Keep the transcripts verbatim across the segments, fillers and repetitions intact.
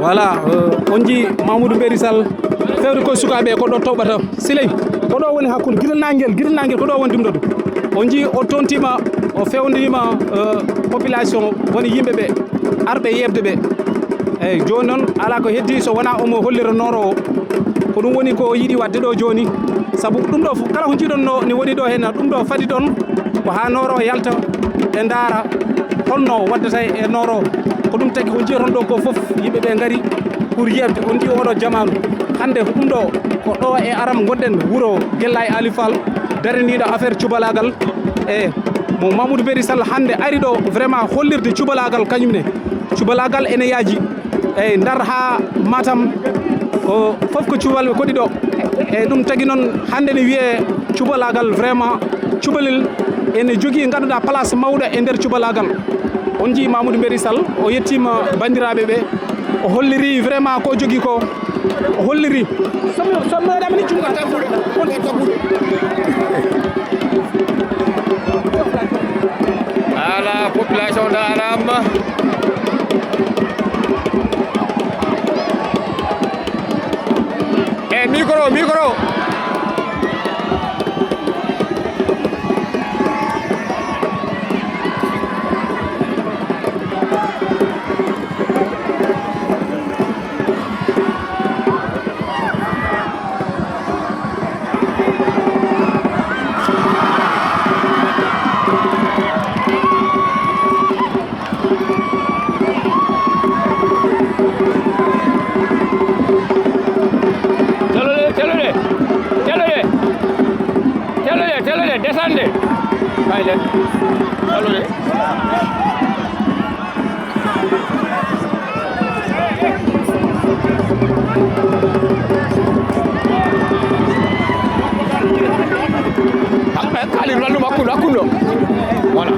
Voilà, euh, on njii Mamoudou Mbéri Sall, fewde ko sukaaɓe, ko ɗo toɓɓata. Siley, ko ɗo woni hakkunde, gital naange ngel, gital naange ngel, ko ɗo woni ɗum ɗo ɗum. On njii o toontiima, o fewndiima, euh, population, woni yimɓe ɓe, arɓe yeeɓde ɓe. Eeyi, jooni noon, alaa ko heddii so wonaa omo hollira nooroowo. Ko ɗum woni ko o yiɗi waɗde ɗo jooni. Sabu ɗum ɗo fof, kala ko njiiɗon no, ne woni ɗo heen, ɗum ɗo fadi ɗoon, ko haa nooroowo yalta, ɓe ndaara holno waddata e nooroowo. Ko ɗum tagi ko njiyaton ɗo ko fof, yimɓe ɓe ngari pour yeeɓde. On njii oɗo jamaanu. Hannde ko ɗum ɗo, ko ɗo e Aram ngonɗen, wuro Gella e Ali Fall, daraniiɗo affaire cubalaagal. E mo Mamoudou Mbéri Sall hannde ari ɗo vraiment hollirde cubalaagal kañum ne. Cubalaagal ene yaaji. Eeyi, Ndar haa Matam, ko fof ko cubalɓe koɗi ɗo. Eeyi, ɗum tagi noon hannde ne wiyee cubalaagal, vraiment, cubalel ene jogii, ngannduɗaa, place mawɗo e nder cubalaagal. On njii Mamoudou Mbéri Sall, o yettiima banndiraaɓe ɓe, o holliri vraiment ko jogii ko, o holliri. Somno, somno, ɗamani junngo tabbuɗo, wonde tabbuɗo. Ala population da Aram. E micro, micro. Telude, telude, telude, telude, telude, desande. Kayɗen, telude. Kaalis lan ɗum hakkunde, hakkunde o. Voilà.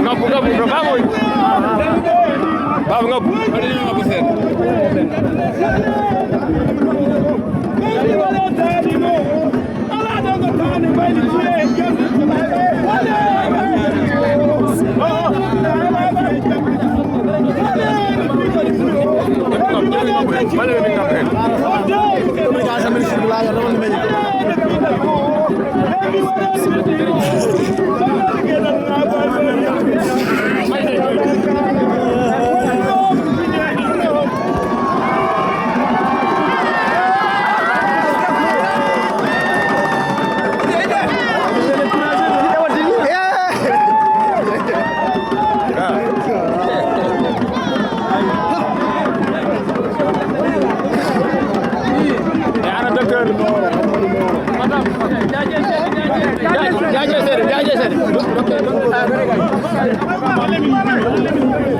Ngabbu, ngabbu, ngabbu, baaba oy. Baaba ngabbu. Ngabbu seeɗa.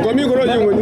Ko micro ji woni.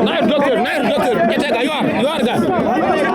Nair docteur, nair docteur, etega, you are, you are that.